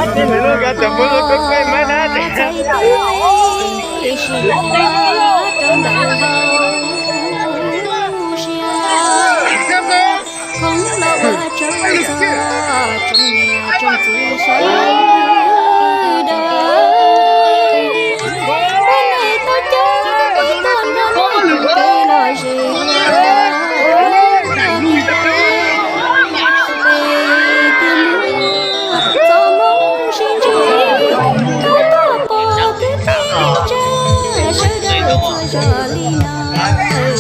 Txais tus txais tus ib sim rau ntawm hauv siab. Khoob los ua tsaug txog tsoom niam tsoom txiv sawv daws. Peb neeg tau coob tuaj nrog luag mus kev lom zem. Peb tiag muaj txoj hmoov sib ntsib, koj tuaj pom peb peb tsa sawv daws txhua zos li no.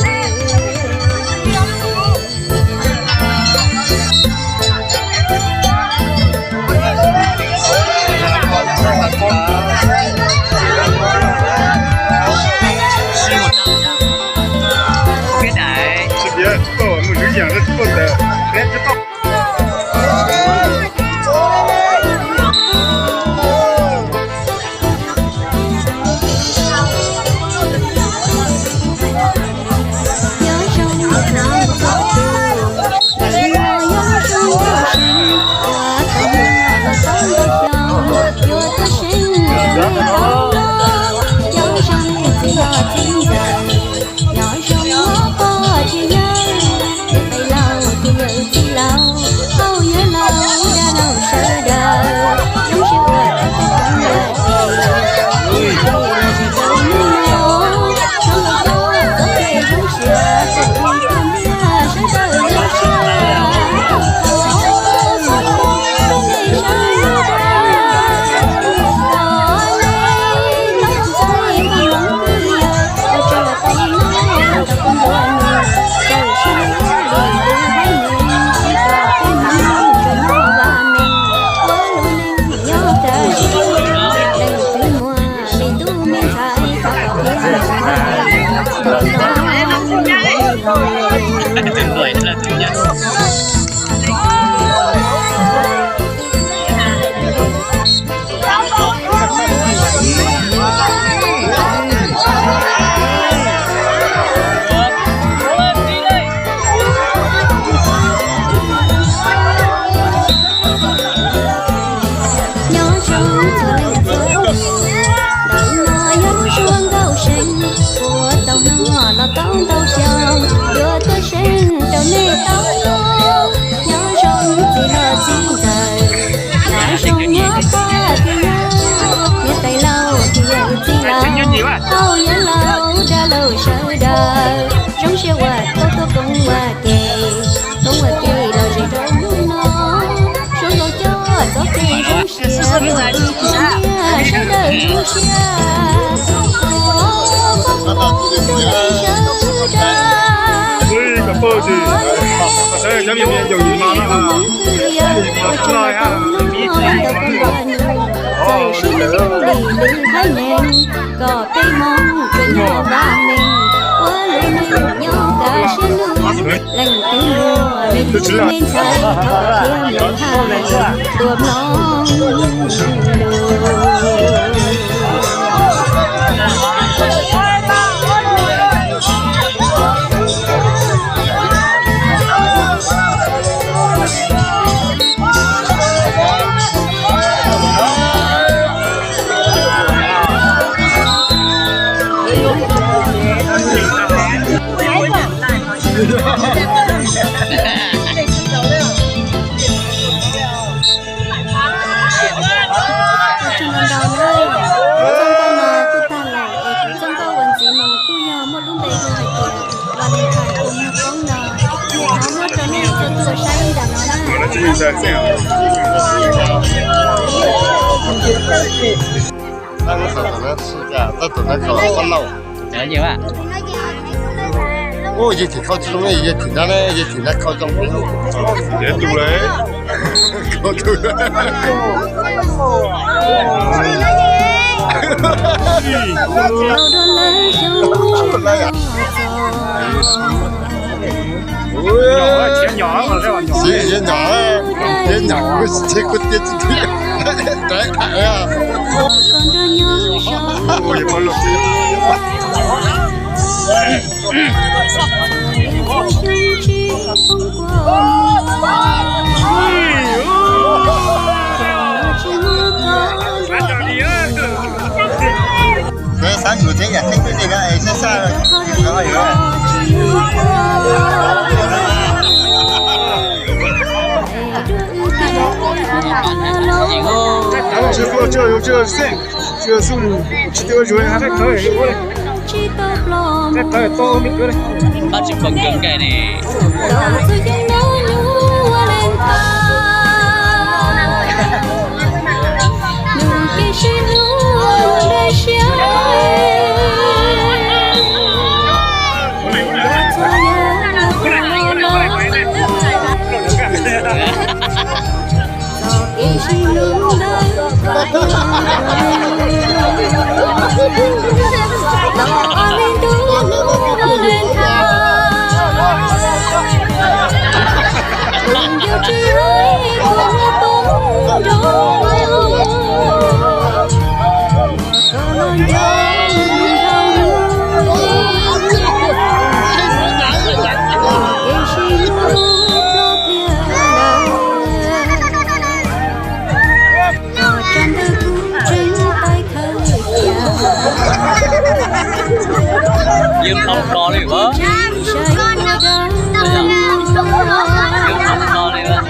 Txoj nkauj no kuj tag lawm es kuv txoj nkauj uas ntxiv no kuj yog muaj lub npe hu hais tias Valentine tus muag poob no. Niam thov muab rau nej txhua tus saib ntawm no na. Ua, yog tim khau tsis zoo, yog tim na, yog tim na khau zoo. Yog tus lawm. Txiv, yog nyom, yog nyom, txiv kuv tias txiv, rov qab. Npaj tsis pom kawg nkaus ne. Yeej pom plo li as. Yeej pom plo li as.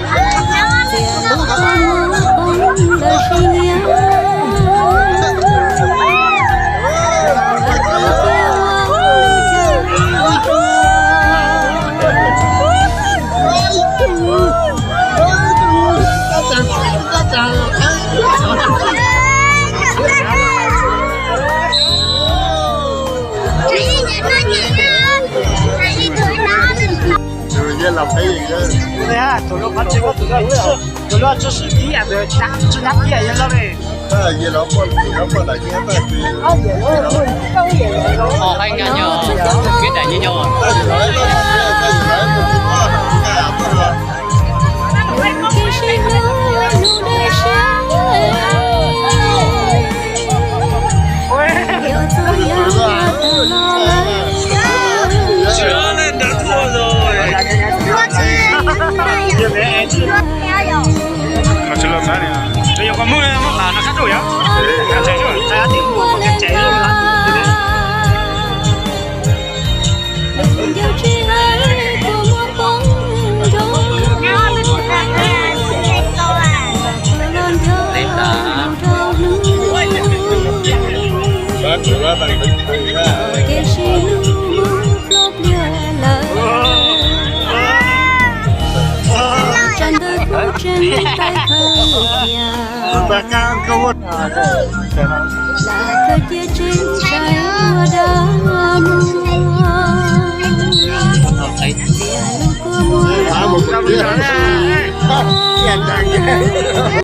Tus loj qhov tseeb, tus loj tsis, tus loj tsis sib kis, tus loj tsis nab kiag yog loj li. Ho haib nkag nyo, peb daim nyo nyo.